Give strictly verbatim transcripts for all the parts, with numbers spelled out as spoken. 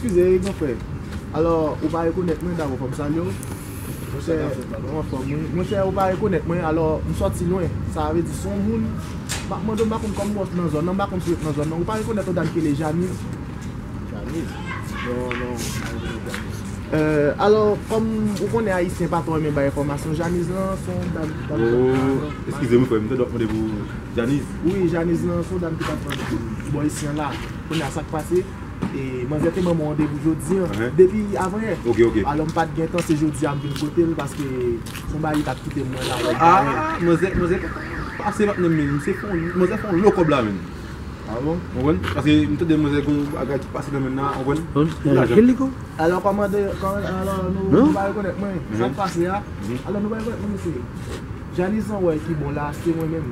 Eskize, granfrè. Alò, ou pa rekonèt mwen, dabò fò m salye w. Monchè, ou anfòm, wi. Monchè, ou pa rekonèt mwen, alò, m sòti lwen. Sa vle di, se yon moun, m ap mande w, m pa konn kòman w nan zòn nan, m pa konn si w ret nan zòn nan. Ou pa rekonèt yon dam ki rele Janiz? Janiz? Non, non, m pa rekonèt Janiz. Euh, alò, kòm ou konnen Ayisyen pa twò renmen bay enfòmasyon, Janiz lan, se yon dam, dam, oh, eskize m, frè, m te dwe mande pou Janiz. Wi, Janiz lan, se yon dam ki pa twò bò isi an la. Kounye a, sa k pase? E manzè te ban mwen randevou jodi an, depi avanyè. Ok, ok. Alò, m pa t gen tan, se jodi a m vin kote l, paske se yon bagay li t ap kite m mwen la. Ah, manzè, manzè pase patnè m, men se fon, manzè fon lo kòb la, men. Ah bon? Ou konprann? Paske m tande manzè gon bagay ki pase nan men nan, ou konprann? Lajan. Alò, kòmandan, kòm, alò, nou, nou pa rekonèt mwen. Sa k pase a? Alò, nou pa rekonèt mwen, mesye. Janiz an wè ki bon la, se mwen menm.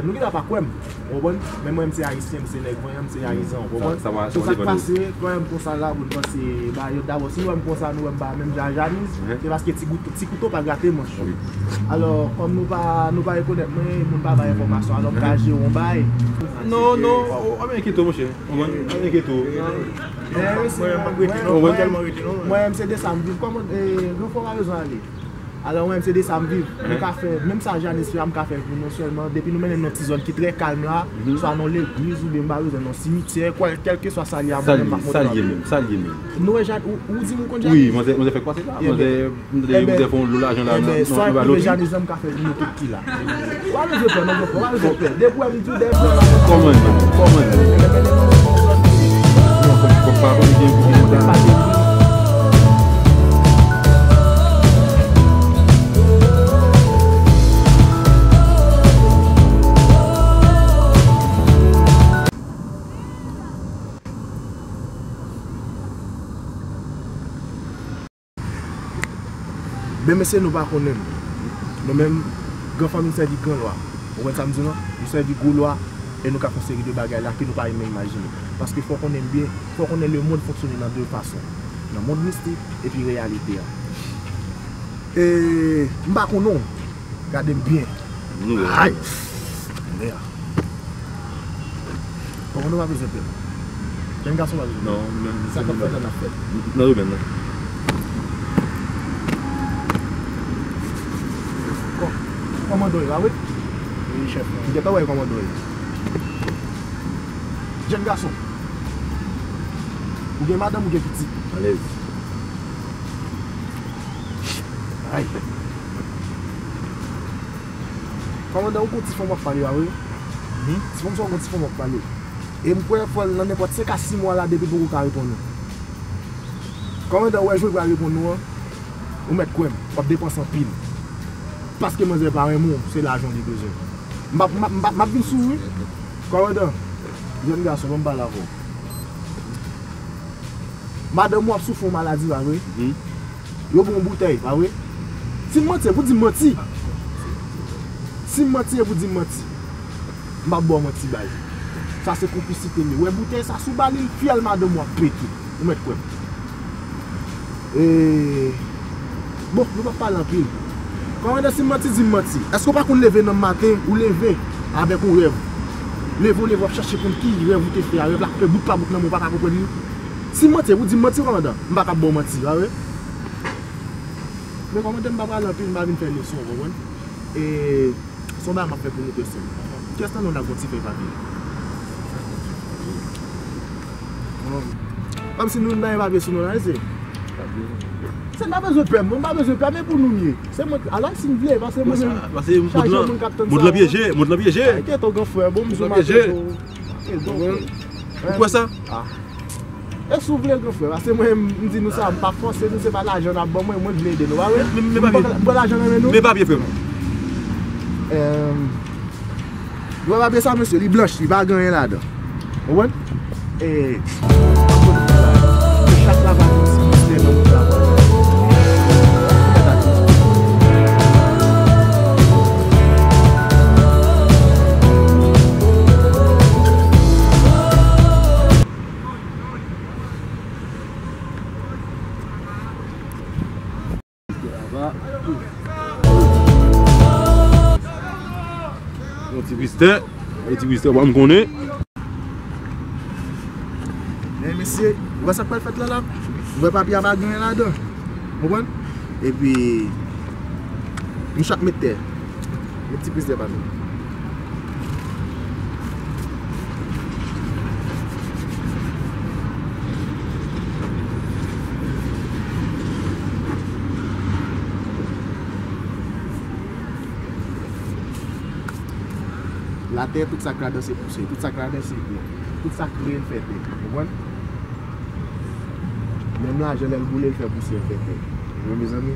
Nou gentan pa kwè m, ou konprann? Men mwen, m se ayisyen, m se nèg vanyan, m se ayizan, ou konprann? So, sa k pase, kwè m konsa la, moun panse, ba, yo dabò, si nou wè m konsa, nou wè m pa menm jan a Janiz, se paske ti gout-, ti kouto pa grate manch. Alò, kòm nou pa, nou pa rekonèt mwen, moun pa bay enfòmasyon, alò m ka jere yon bay. Non, non, w ap enkyete w, monchè. Ou konprann? W ap enkyete w. Mwen, mwen, mwen, mwen, mwen, m se de sa m viv. Kòman, eh, granfrè w pa bezwen ale. Alò, mwen, m se de sa m viv. Mwen ka fè, menm sa Janiz fè a, m ka fè pou nou sèlman. Depi nou mennen n nan ti zòn ki trè kalm la, swa nan legliz oubyen m pa bezwen nan simityè, kwè, kèlkeswa sa l ye a, mwen menm, m ap montre w. Sa l ye menm, sa l ye menm. Nou wè Jan-, ou, ou di m ou konn Janiz? Wi, manzè, manzè fèk pase la, manzè. M tande manzè fè yon lo lajan la nan, nan, nan balo. Ebyen, sa ki rive Janiz lan, m ka fè pou nou tout ki la. Ou pa bezwen pè, non, granfrè, ou pa bezwen pè. Depi w wè m di w dèyè m nan. Kòman, kòman? Non, fòk, fòk pa konnen gen pou gen kontak. Ben mesye, nou pa konnen m. Nou menm, gran fanmi n sèvi gran lwa. Ou konprann sa m di w lan? Nou sèvi gwo lwa e nou ka fè yon seri de bagay la ke nou pa menm imajine. Paske fò w konnen m byen, fò w konnen lemonn fonksyone nan de fason. Nan mond mistik epi reyalite a. E m pa konnen w. Gade m byen. Nou wè. Ay! Mèd. Kòmandan pa bezwen pè. Jèn gason pa bezwen pè. Non, men sa k ap fèt la n ap fèt. Nan domèn nan. Kò-, kòmandan w ye, pa vre? Wi, chèf mwen. M gentan wè kòmandan w ye. Jèn gason. Ou gen madanm, ou gen pitit. Alèz. Ay. Kòmandan, ou gon ti fanm w ap pale a, wi. Ti fanm sa, ou gon ti fanm w ap pale. E m kwè fò l nan nenpòt senk a sis mwa la depi l poko ka reponn ou. Kòmandan, ou wè jou l pral reponn ou an, ou mèt kwè m, w ap depanse anpil. Paske manzè pa renmen w, se lajan w li bezwen. M ap, m ap, m ap, m ap vin sou ou, wi. Kòmandan, jèn gason, ban m pale avè w. Madanm ou ap soufri yon maladi, pa vre? Yo ba w yon boutèy, pa vre? Si m manti, e pou di m manti. Si m manti, e pou di m manti. M p ap ba w manti, baz. Sa se konplisite m ye. Ou wè boutèy sa sou bal li, fyèl madanm ou ap pete. Ou mèt kwè m. E, bon, nou p ap pale anpil. Kòmandan, si m manti, di m manti. Èske w pa konn leve nan maten, ou leve avèk yon rèv? Leve, w leve, w ap chache konn ki rèv ou te fè a, rèv la k fè bout pa bout nan men w, ou pa ka konprann li. Si m manti, e pou di m manti, kòmandan. M pa ka ba w manti, pa vre? Men kòmandan, m pa prale anpil, m pa vin fè leson, w konprann? E se yon bagay m ap fè pou nou de sèl. Kiyès nan nou n ap gon ti fèy papye? Kòmsi nou pa gen papye sou nou la, se? Se n pa bezwen pè, m pa bezwen pè, men pou nou m ye. Se mwen, ala si m vle, paske mwen menm, chaje moun k ap tann sa. Mond lan pyeje, mond lan pyeje. Ay, kèt ou, gran frè, bon, m di w maten. Ou kwè sa? E si w vle, gran frè, paske mwen, m di nou sa, m pa fòse nou, se pa lajan n ap ban mwen, mwen vle ede nou, pa vre? M pran lajan nan men nou. Men papye, frè m. Ou wè papye sa, mesye, li blanch, li pa gen anyen ladan. Ou konprann? E, chak la pa gen yon ti mistè nan moun la. Yon ti mistè, yon ti mistè, pa m konnen. Mesye, ou wè sa k pral fèt la la? Ou wè papye a pa gen anyen ladan. Konprann? Epi, nou chak met tè. Met ti plis tè pa nou. Latè, tout sa k ladan se pousye, tout sa k ladan se dlo, tout sa k vre l fè tè. Konprann? Menm lajan lè l boule, l fè pousye, l fè tè. Wi, mezanmi.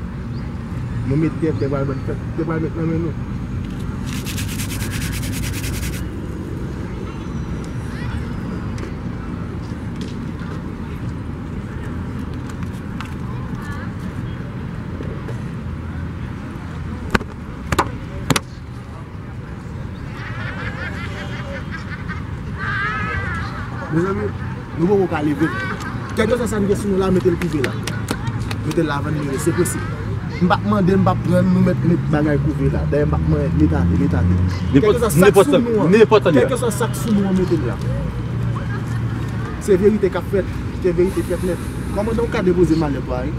Nou met tè, tè pral ban fèt, tè pral met nan men nou. Mezanmi, nou poko ka leve. Kèlkeswa sa n gen sou nou la, mete l kouve la. Mete l la avan n leve, se posib. M p ap mande, m p ap pran, nou mèt met bagay kouve la. Dayè, m p ap manyen, mete atè, mete atè. Kèlkeswa sa k sou nou an, kèlkeswa sa k sou nou an, mete l la. Se verite k ap fèt, ke verite fèt nèt. Kòmandan, ou ka depoze malèt ou a, wi.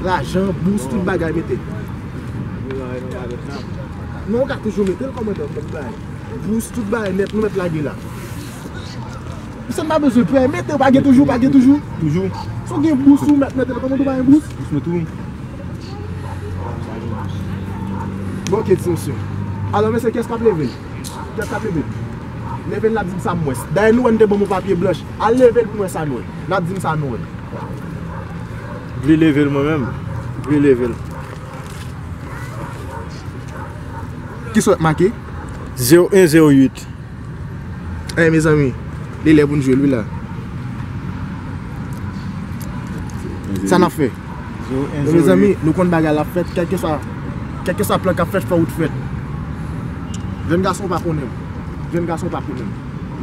Lajan, bous, tout bagay, mete. Non, ou ka toujou mete l, kòmandan, tout bagay. Bous, tout bagay nèt, nou mèt lage la. Misye, m pa bezwen pè, mete, pa gen toujou, pa gen toujou. Toujou. Si w gen bous, ou mèt mete l, kòmandan, ou pa gen bous? Bous mwen tou. Bon, ok, ti mesye. Alò, mesye, kiyès k ap leve l? Kiyès k ap leve l? Leve l, n ap di m sa m wè. Dayè, nou wè, n te ban m yon papye blanch. Al leve l pou n wè sa n wè. N ap di m sa n wè. Vle leve l mwen menm. Vle leve l. Kisa w make? Zewo en zewo uit. Eh, mezanmi, li lè pou n jwe l, wi, la. Sa n ap fè? Zewo en zewo uit. Mezanmi, nou konn bagay la ap fèt, kèlkeswa, kèlkeswa plan k ap fèt, fò wout fèt. Jèn gason pa konnen m. Jèn gason pa konnen m.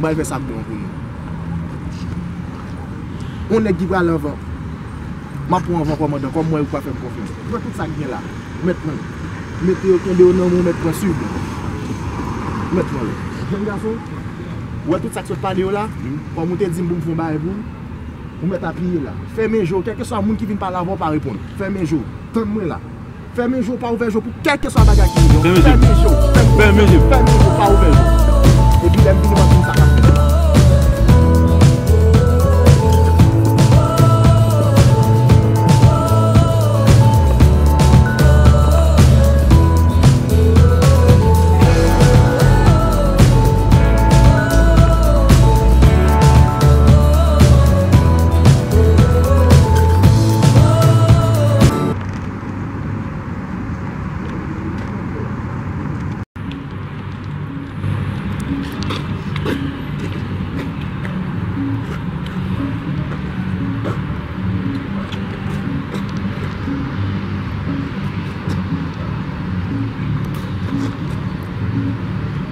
M pral fè sa k bon pou nou. Yon nèg ki pral anvan. M ap pran anvan kòmandan, kòm mwen ou pa fè m konfyans. Pran tout sa k gen la. Ou mèt pran. Mete yo, kenbe yo nan men w, ou mèt pran, swiv mwen. Ou mèt pran yo. Jèn gason, ou wè tout sa k sot pale yo la? Kòm ou te di m pou m fè yon bagay pou ou, ou mèt apiye la. Fèmen je w, kèlkeswa moun ki vin pale avè w, pa reponn. Fèmen je w. Tann mwen la. Fèmen je w, pa ouvè je w pou kèlkeswa bagay ki rive w. Fèmen je w. Fèmen je w. Fèmen je w. Fèmen je w, pa ouvè je w. Epi lè m vini, w ap di m sa k ap fèt.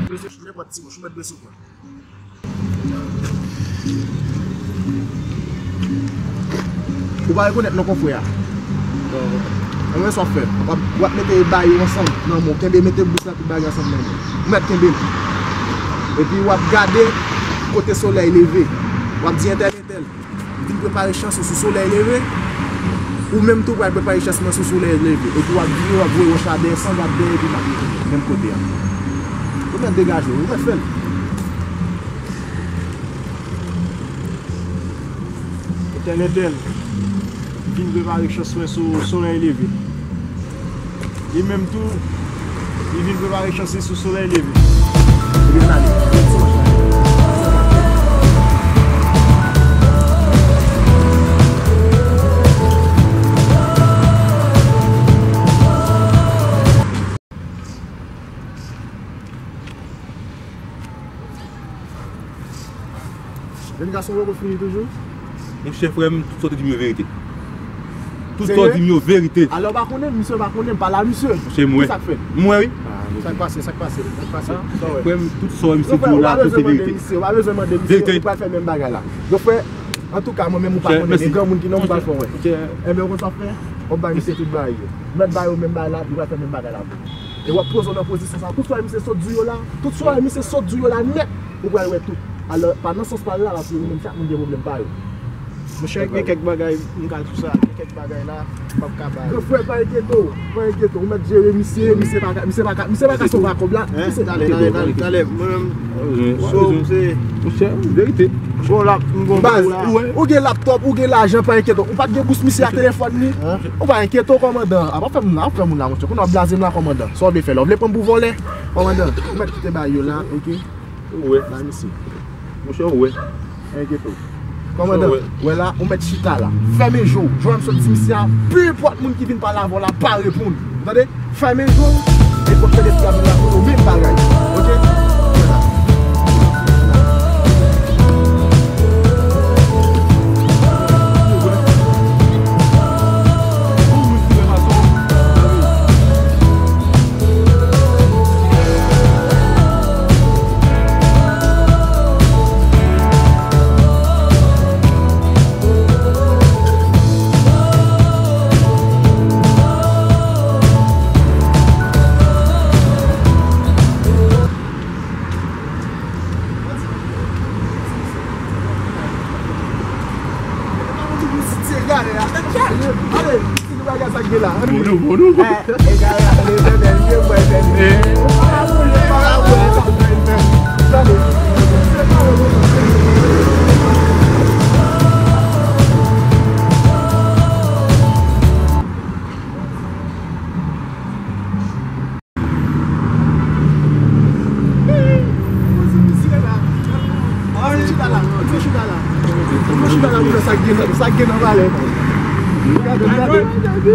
Mesye, nenpòt ti mouch, ou mèt blese w pran. Ou pa rekonèt non konfrè a. Anben sa w ap fè. W ap, w ap mete bay yo ansanm nan men w. Kenbe, mete bous la, tout bagay ansanm nan men w. Ou mèt kenbe l. Epi w ap gade kote solèy leve. W ap di entèl, entèl, vin prepare chans ou sou solèy leve. Ou menm tou pral prepare chans mwen sou solèy leve. Epi w ap vire, w ap voye wòch la dèyè, san gad dèyè, epi m ap retounen menm kote a. Ou mèt degaje w, ou mèt fè l. Entèl, entèl, vin prepare chans mwen sou solèy leve. Li menm tou, li vin prepare chans li sou solèy leve. Epi n ale. Jèn gason, ou poko fini toujou? Monchè, frè m, tout sa w te di m yo verite. Tout sa w di m yo verite. Alò, w pa konnen, misye pa konnen, m pale a misye. Monchè, m wè. Kisa k fèt? M wè, wi. Sa k pase, sa k pase, sa k pase? Sa w wè? Frè m, tout sa w wè misye di w la, tout se verite. Ou pa bezwen mande misye, ou pa bezwen mande misye, ou pral fè menm bagay la. Donk, frè, antouka, mwen menm ou pa konnen, men granmoun ki nan m pral fè w wè. Enben, ou konn sa w ap fè? W ap bay misye tout bagay yo. Mèt ba yo menm bagay la, li pral fè menm bagay la pou ou. E w ap poze w nan pozisyon sa. Tout sa w wè misye sot di w yo la, tout sa w wè misye sot di w yo la nèt, ou pral wè tout. Alò, pa nan sans pa la, paske yo menm chak moun gen pwoblèm pa yo. Monchè, gen kèk bagay m ka di w sa, gen kèk bagay la m p ap ka ba yo. Gran frè, pa enkyete w, pa enkyete w. Ou mèt jere misye, misye pa ka, misye pa ka, misye pa ka sove a kòb la. Hein? Misye, talè, talè, talè, talè. Mwen menm, so, se monchè, verite. Bon, la, m gon bagay la. Ou gen laptop, ou gen lajan, pa enkyete w. Ou pa t gen bous misye a telefòn li? Ou pa enkyete w, kòmandan. A pa fè moun la, ap fè moun la, monchè. Kounye a w ap blaze m la, kòmandan. Sa w vle fè la? W vle pran m pou vòlè? Kòmandan, ou mèt kite bagay yo la, oke? Ou wè. Ba misye. Monchè, ou wè. Enkyete w. Kòmandan, ou wè la, ou mèt chita la. Fèmen je w. Jan m sot di misye a, peu importe moun ki vin pale avè w la, pa reponn. Ou tande? Fèmen je w. E pòt fenèt la, vin la, ou menm bagay. Oke? Ou wè. Bonou, bonou. Chita la, chita la. Chita la pou sa k gen, sa k gen nan valè. Gade, gade,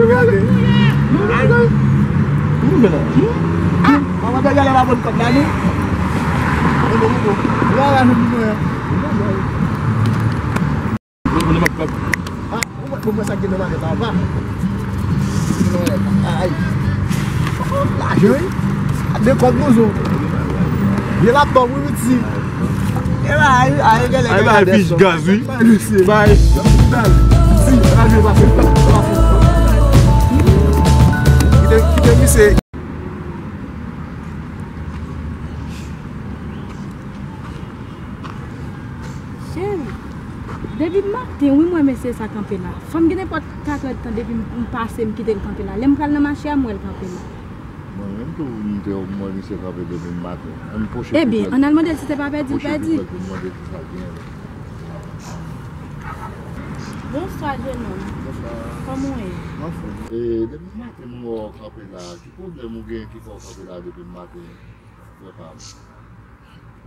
gade. Gade. Ah, manman dèyè la, la bòn kòb la, non? Gade, gade. La, la, nou, nou, nou. Mwen, mwen, mwen, mwen, sa gen nan malèt la, pa. Ay. Lajan, wi. De kòb nou zo. Ye la pa wi, wi, ti. E ba, ay, ay, gade, ay, ba, gade, fich gaz, wi. Bay, bay. Ti, ala jwe pase. Kite, kite misye. Cheri, depi maten, wi, m wè mesye sa kanpe la. Fò m gen nenpòt katrè tan depi m, m pase, m kite l kanpe la. Lè m pral nan mache a, m wè l kanpe la. Mwen menm tou, m te, m wè misye kanpe depi maten. Ann pwoche pi prè. Ebyen, ann al mande l si se pa pèdi l pèdi. Pwoche pi prè pou m mande ki sa k genyen la. Bonswa, jenòm. Bonswa. Kòman w ye? M anfòm. E, depi maten, m wè w kanpe la. Ki pwoblèm ou genyen ki fè w kanpe la depi maten? Frè pa m.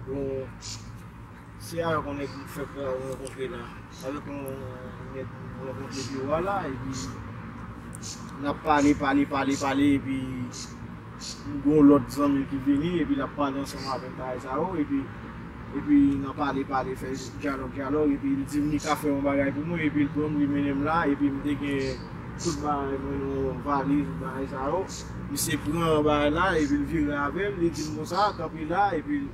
Bon, se avèk yon nèg m fèk rankontre la. Avèk yon nèg m rankontre biwo a la, epi n ap pale, pale, pale, pale, epi m gen yon lòt zanmi ki vini, epi l ap pale ansanm avèk bagay sa yo, epi, epi n ap pale, pale, fè dyalòg, dyalòg, epi l di m li ka fè yon bagay pou mwen, epi l pran m, li mennen m la, epi m te gen tout bagay mwen nan yon valiz, bagay sa yo. Misye pran bagay la, epi l vire avè m, li di m konsa, kanpe la, epi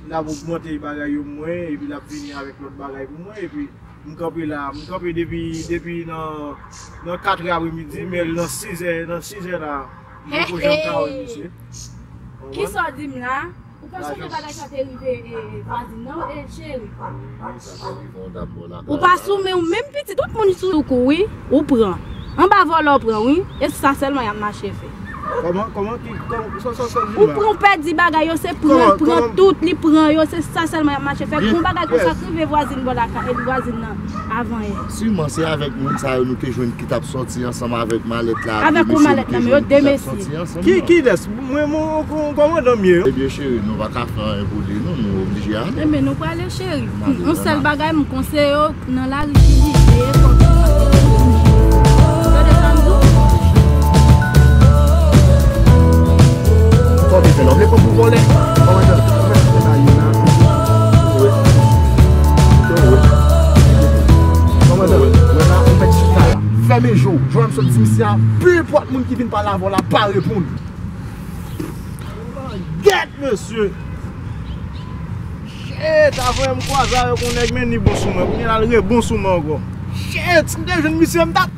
l ap ogmante bagay yo pou mwen, epi l ap vini avèk lòt bagay pou mwen, epi m kanpe la, m kanpe depi, depi nan, nan katrè apremidi, men nan sizè, nan sizè la, m poko janm ka wè misye. Kisa w di m la? Ou pa sonje bagay sa te rive, e, vwazin nan, e, cheri? Wi, sa te rive yon dam bò lakay la. Ou pa sou men w menm pitit, tout moun sou kou, wi. Ou pran. Anba vòlò w pran, wi. E se sa sèlman y ap mache fè. Kòman, kòman ki, kòman, sa, sa, sa, ou pran, ou pèdi bagay yo, se pran, pran tout, li pran yo, se sa sèlman y ap mache fè. Gon bagay konsa k rive vwazin bò lakay, e vwazin nan, avan yè. Siman se avèk moun sa yo nou te jwenn ki t ap sòti ansanm avèk malèt la. Avèk yon malèt nan men yo, de mesye. Ki, kilès? Mwen, mwen, yon kòmandan m ye. Ebyen, cheri, nou pa ka fè anyen pou li, non, nou oblije ale. Ebyen, nou prale, cheri. Yon sèl bagay, m konseye w, nan lari, ki li, veye kò w. Tande sa m di w? Sa w vle fè la? W vle pran pou vòlè? Kòmandan, ou mèt fè sa yo la. Wi. Wi. Kòmandan, wè la, ou mèt chita la. Fèmen je w. Jan m sot di misye a, peu importe moun ki vin pale avè w la, pa reponn. Gèt mesye! Shit! Avan m kwaze avèk yon nèg, men li bon sou mwen. Kounye a l re bon sou mwen ankò. Shit! Si m te jwenn misye, m t ap